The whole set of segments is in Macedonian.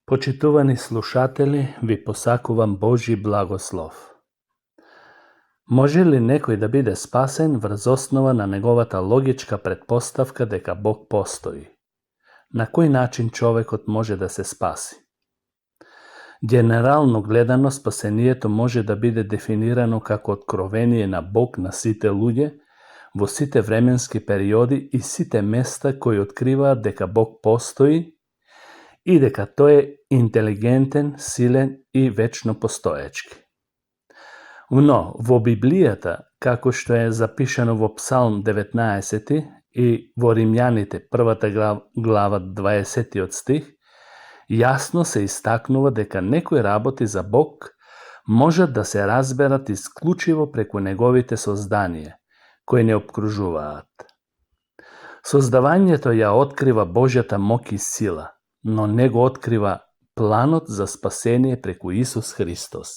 Почитувани слушатели, ви посакувам Божи благослов. Може ли некој да биде спасен врз основа на неговата логичка претпоставка дека Бог постои? На кој начин човекот може да се спаси? Генерално гледано, спасението може да биде дефинирано како откровение на Бог на сите луѓе, во сите временски периоди и сите места кои откриваат дека Бог постои и дека тој е интелигентен, силен и вечно постоечки. Но во Библијата, како што е запишано во Псалм 19 и во Римјаните 1 глава 20 стих, јасно се истакнува дека некои работи за Бог можат да се разберат исклучиво преку неговите созданија, кои не обкружуваат. Создавањето ја открива Божјата моќ и сила, но не го открива планот за спасение преку Исус Христос.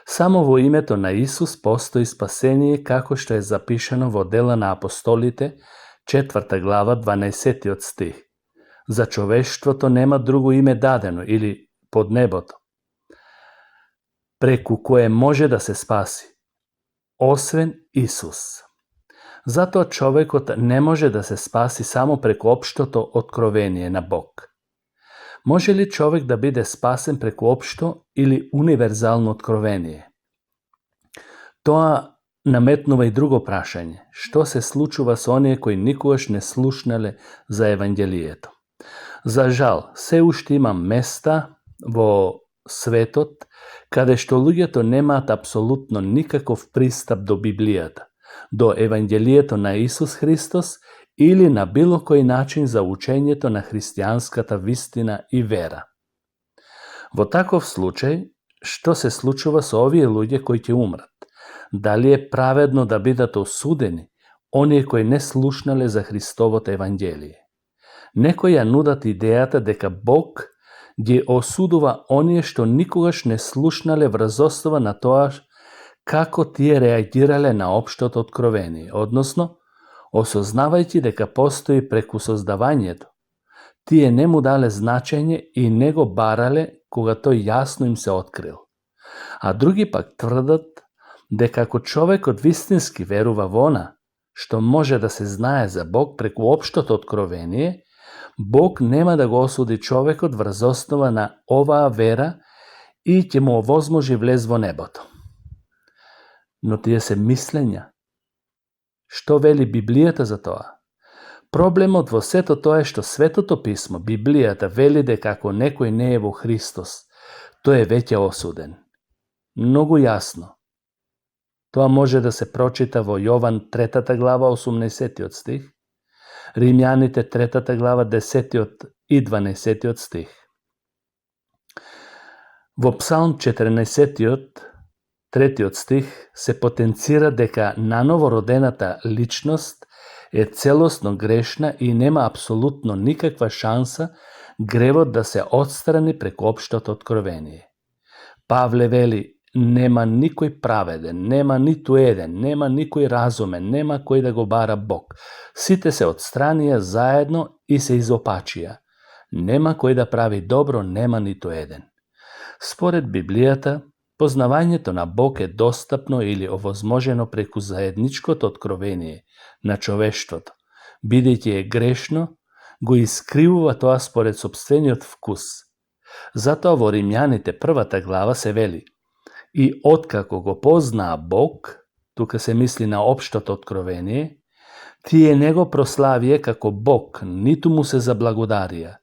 Само во името на Исус постои спасение, како што е запишано во Дела на апостолите, 4 глава 12 стих. За човештвото нема друго име дадено или под небото, преку кое може да се спаси, освен Исус. Затоа човекот не може да се спаси само преку општото откровение на Бог. Може ли човек да биде спасен преку општо или универзално откровение? Тоа наметнува и друго прашање. Што се случува со оние кои никогаш не слушнале за Евангелието? За жал, се уште има места во светот каде што луѓето немаат апсолутно никаков пристап до Библијата, до Евангелието на Исус Христос или на било кој начин за учењето на христијанската вистина и вера. Во таков случај, што се случува со овие луѓе кои ќе умрат? Дали е праведно да бидат осудени оние кои не слушнале за Христовото Евангелие? Некои ја нудат идејата дека Бог ги осудува оние што никогаш не слушнале врз основа на тоа како тие реагирале на општото откровение, односно, осознавајќи дека постои преку создавањето, тие не му дале значење и не го барале кога тој јасно им се открил. А други пак тврдат дека ако човекот вистински верува во она што може да се знае за Бог преку општото откровение, Бог нема да го осуди човекот врз основа на оваа вера и ќе му овозможи влез во небото. Но тие се мислења. Што вели Библијата за тоа? Проблемот во сето тоа е што Светото писмо, Библијата, вели дека ако некој не е во Христос, тој е веќе осуден. Многу јасно. Тоа може да се прочита во Јован 3 глава 18 стих, Римјаните 3 глава 10 и 12 стих. Во Псалм 14 3 стих се потенцира дека наново родената личност е целосно грешна и нема апсолутно никаква шанса гревот да се отстрани преку општото откровение. Павле вели, нема никој праведен, нема ниту еден, нема никој разумен, нема кој да го бара Бог. Сите се отстранија заедно и се изопачија. Нема кој да прави добро, нема ниту еден. Според Библијата, познавањето на Бог е достапно или овозможено преку заедничкото откровение на човештвото. Бидејќи е грешно, го искривува тоа според сопствениот вкус. Затоа во Римјаните 1 глава се вели: и откако го познаа Бог, тука се мисли на општото откровение, тие не го прославија како Бог, ниту му се заблагодарија,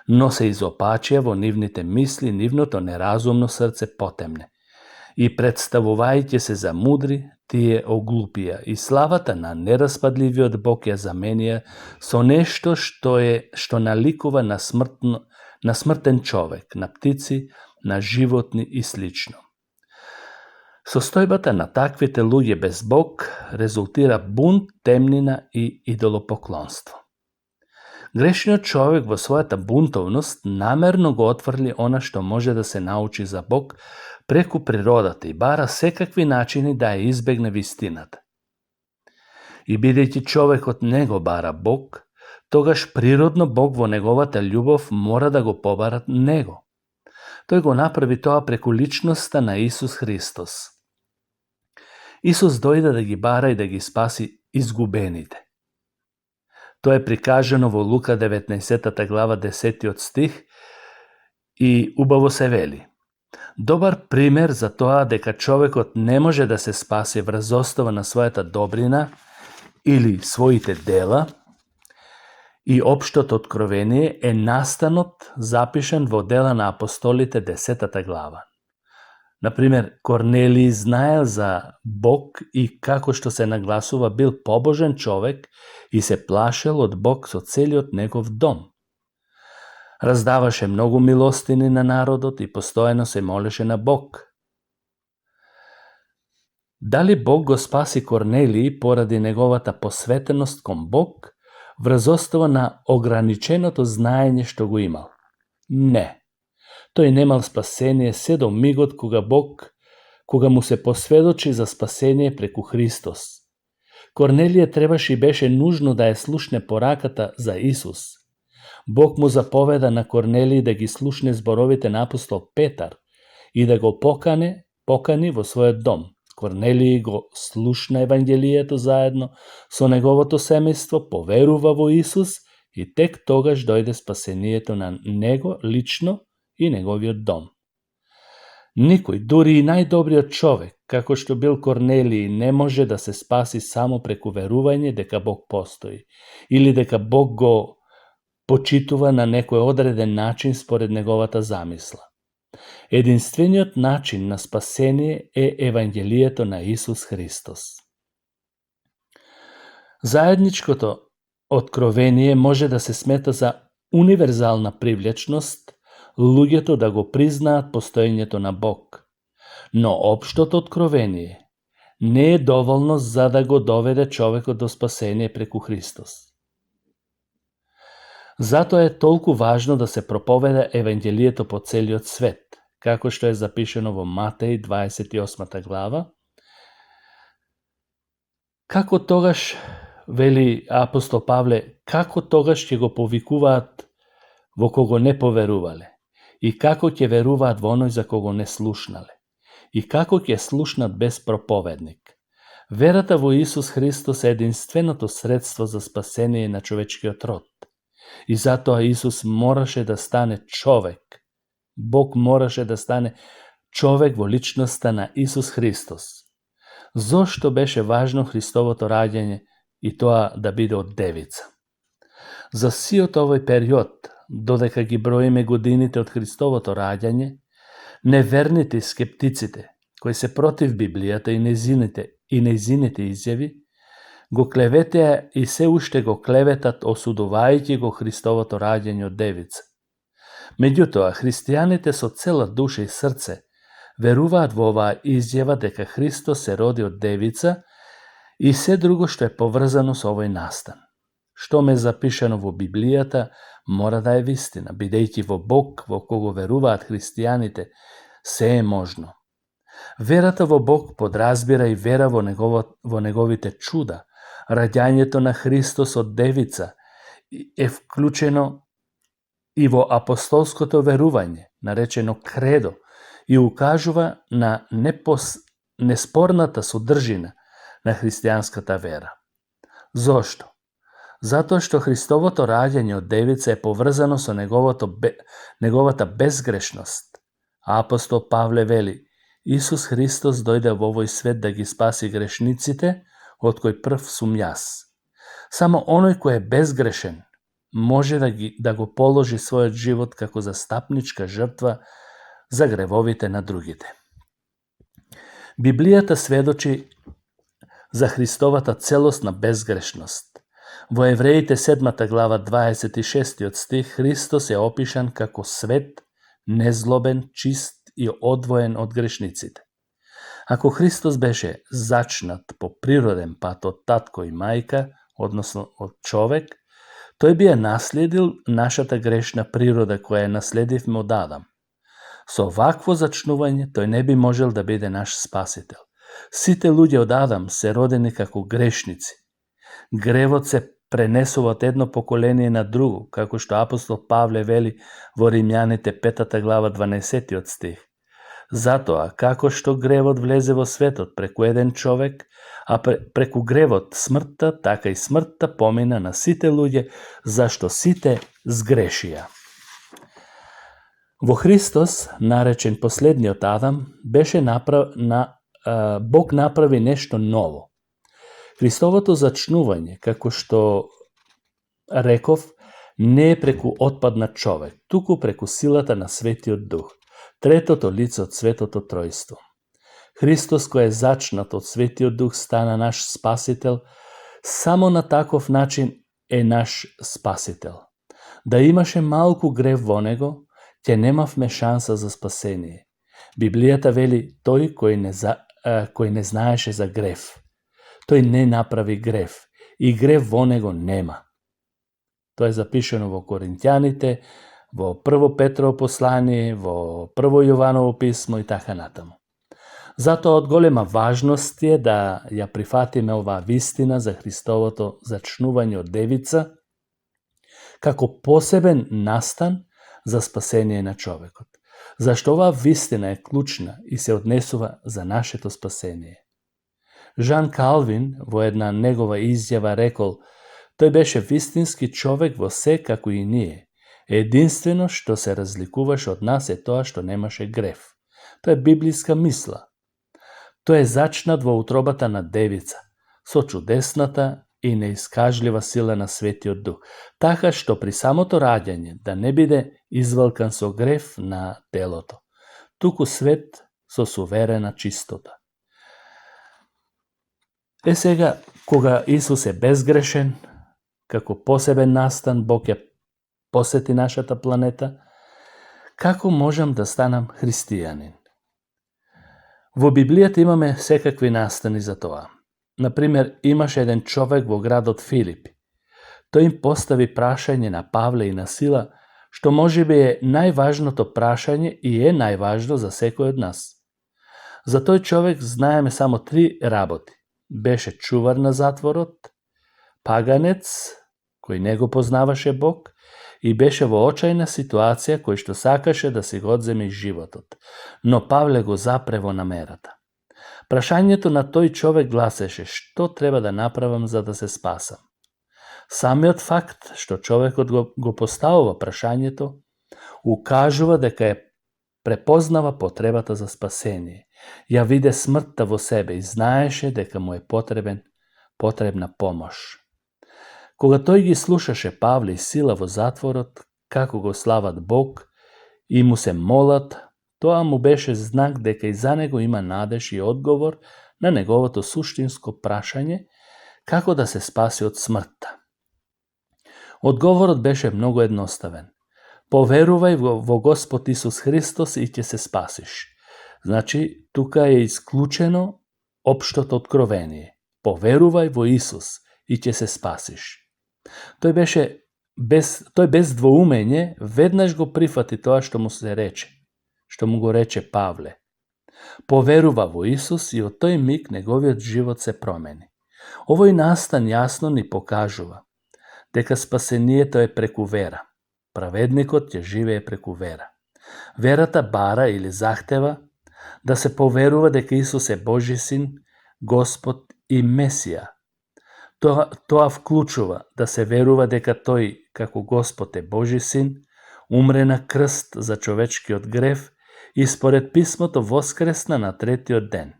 но се изопачија во нивните мисли, нивното неразумно срце потемне. И представувајќи се за мудри, тие оглупија и славата на нераспадливиот Бог ја заменија со нешто што наликува на смртен човек, на птици, на животни и слично. Состојбата на таквите луѓе без Бог резултира бунт, темнина и идолопоклонство. Грешниот човек во својата бунтовност намерно го отврли она што може да се научи за Бог преку природата и бара секакви начини да ја избегне вистината. И бидејќи човекот не го бара Бог, тогаш природно Бог во неговата љубов мора да го побара него. Тој го направи тоа преку личноста на Исус Христос. Исус дојде да ги бара и да ги спаси изгубените. Тоа е прикажано во Лука 19 глава 10 стих и убаво се вели. Добар пример за тоа дека човекот не може да се спаси врз основа на својата добрина или своите дела и општото откровение е настанот запишан во Дела на апостолите 10 глава. Например, Корнелиј знаел за Бог и како што се нагласува бил побожен човек и се плашел од Бог со целиот негов дом. Раздаваше многу милостини на народот и постојано се молеше на Бог. Дали Бог го спаси Корнелиј поради неговата посветеност кон Бог, врз основа на ограниченото знаење што го имал? Не. Тој немал спасение се до мигот кога му се посведочи за спасение преку Христос. Корнелије требаше и беше нужно да ја слушне пораката за Исус. Бог му заповеда на Корнелиј да ги слушне зборовите на апостол Петар и да го покани во својот дом. Корнелиј го слушна Евангелието заедно со неговото семејство, поверува во Исус и тек тогаш дојде спасението на него лично и неговиот дом. Никој, дури и најдобриот човек, како што бил Корнелиј, не може да се спаси само преку верување дека Бог постои или дека Бог го почитува на некој одреден начин според неговата замисла. Единствениот начин на спасение е Евангелието на Исус Христос. Заедничкото откровение може да се смета за универзална привлечност, луѓето да го признаат постоењето на Бог. Но општото откровение не е доволно за да го доведе човекот до спасение преку Христос. Затоа е толку важно да се проповеда Евангелието по целиот свет, како што е запишено во Матеј 28 глава. Како тогаш, вели апостол Павле, како тогаш ќе го повикуваат во кого не поверувале? И како ќе веруваат во оној за кого не слушнале? И како ќе слушнат без проповедник? Верата во Исус Христос е единственото средство за спасение на човечкиот род. И затоа Исус мораше да стане човек. Бог мораше да стане човек во личноста на Исус Христос. Зошто беше важно Христовото раѓање и тоа да биде од девица? За сиот овој период, додека ги броиме годините од Христовото раѓање, неверните и скептиците, кои се против Библијата и нејзините изјави, го клеветеа и се уште го клеветат осудувајќи го Христовото раѓање од девица. Меѓутоа, христијаните со цела душа и срце веруваат во оваа изјава дека Христос се роди од девица и се друго што е поврзано со овој настан. Што ме запишано во Библијата мора да е вистина, бидејќи во Бог, во кого веруваат христијаните, се е можно. Верата во Бог подразбира и вера во неговите чуда. Раѓањето на Христос од девица е вклучено и во апостолското верување, наречено кредо, и укажува на неспорната содржина на христијанската вера. Зошто? Затоа што Христовото раѓање од девица е поврзано со неговата безгрешност. А апостол Павле вели, Исус Христос дојде во овој свет да ги спаси грешниците, од кој прв сум јас. Само оној кој е безгрешен може да го положи својот живот како застапничка жртва за гревовите на другите. Библијата сведочи за Христовата целосна безгрешност. Во Евреите 7 глава 26 стих Христос е опишан како свет, незлобен, чист и одвоен од грешниците. Ако Христос беше зачнат по природен пат од татко и мајка, односно од човек, тој би ја наследил нашата грешна природа која ја наследивме од Адам. Со вакво зачнување тој не би можел да биде наш спасител. Сите луѓе од Адам се родени како грешници. Гревот се пренесува од едно поколение на друго, како што апостол Павле вели во Римјаните 5 глава 12 стих. Затоа, како што гревот влезе во светот преку еден човек, а преку гревот смртта, така и смртта помина на сите луѓе, зашто сите сгрешија. Во Христос, наречен последниот Адам, Бог направи нешто ново. Христовото зачнување, како што реков, не е преку отпаднат човек, туку преку силата на Светиот Дух, третото лице од Светото Тројство. Христос, кој е зачнат од Светиот Дух, стана наш Спасител, само на таков начин е наш Спасител. Да имаше малку грев во него, ќе немавме шанса за спасение. Библијата вели тој кој не знаеше за грев. Тој не направи грев и грев во него нема. Тоа е запишено во Коринќаните, во Прво Петрово послание, во Прво Јованово писмо и така натаму. Затоа од голема важност е да ја прифатиме оваа вистина за Христовото зачнување од девица, како посебен настан за спасение на човекот. Зашто оваа вистина е клучна и се однесува за нашето спасение. Жан Калвин во една негова изјава рекол: тој беше вистински човек во се како и ние. Единствено што се разликуваше од нас е тоа што немаше грев. Тоа е библиска мисла. Тој е зачнат во утробата на девица, со чудесната и неискажлива сила на Светиот Дух, така што при самото раѓање да не биде извалкан со грев на телото, туку свет со суверена чистота. Сега, кога Исус е безгрешен, како посебен настан, Бог ја посети нашата планета, како можам да станам христијанин? Во Библијата имаме секакви настани за тоа. Например, имаше еден човек во градот Филипи. Тој им постави прашање на Павле и на Сила, што можеби е најважното прашање и е најважно за секој од нас. За тој човек знаеме само 3 работи. Беше чувар на затворот, паганец, кој не го познаваше Бог, и беше во очајна ситуација кој што сакаше да си го одземе животот. Но Павле го запре во намерата. Прашањето на тој човек гласеше: што треба да направам за да се спасам? Самиот факт што човекот го поставува прашањето, укажува дека е препознава потребата за спасение. Ја виде смртта во себе и знаеше дека му е потребна помош. Кога тој ги слушаше Павле и Сила во затворот, како го слават Бог и му се молат, тоа му беше знак дека и за него има надеж и одговор на неговото суштинско прашање како да се спаси од смртта. Одговорот беше многу едноставен. Поверувај во Господ Исус Христос и ќе се спасиш. Значи, тука е исклучено општото откровение. Поверувај во Исус и ќе се спасиш. Тој без двоумење веднаш го прифати тоа што му го рече Павле. Поверува во Исус и од тој миг неговиот живот се промени. Овој настан јасно ни покажува дека спасението е преку вера. Праведникот ќе живее преку вера. Верата бара или захтева да се поверува дека Исус е Божи син, Господ и Месија. Тоа вклучува да се верува дека тој, како Господ е Божи син, умре на крст за човечкиот грев и според писмото воскресна на 3-тиот ден.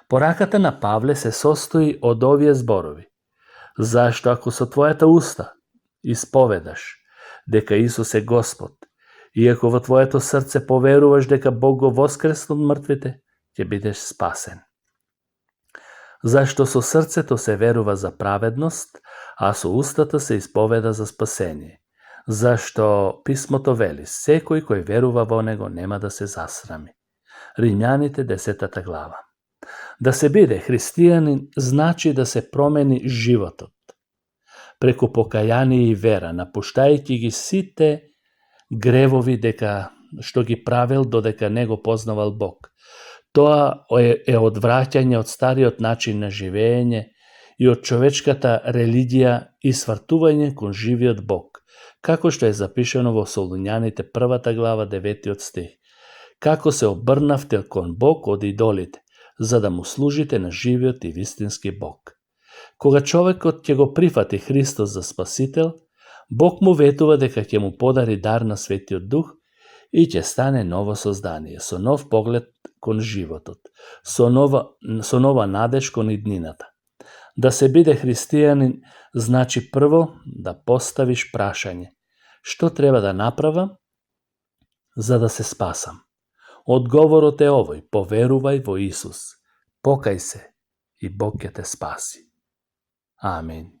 Пораката на Павле се состои од овие зборови: зашто ако со твојата уста исповедаш дека Исус е Господ и ако во твоето срце поверуваш дека Бог го воскресна од мртвите, ќе бидеш спасен. Зашто со срцето се верува за праведност, а со устата се исповеда за спасение. Зашто писмото вели: секој кој верува во него нема да се засрами. Римјаните 10 глава. Да се биде христијанин значи да се промени животот. Преку покаяние и вера, напуштајќи ги сите гревови што ги правил додека не го познавал Бог. Тоа е одвраќање од стариот начин на живење и од човечката религија и свртување кон живиот Бог, како што е запишано во Солуњаните 1 глава 9 стих. Како се обрнавте кон Бог од идолите, за да му служите на живиот и вистински Бог. Кога човекот ќе го прифати Христос за Спасител, Бог му ветува дека ќе му подари дар на Светиот Дух и ќе стане ново создание, со нов поглед кон животот, со нова надеж кон иднината. Да се биде христијанин значи прво да поставиш прашање: што треба да направам за да се спасам? Одговорот е овој: поверувај во Исус, покај се и Бог ќе те спаси. Амин.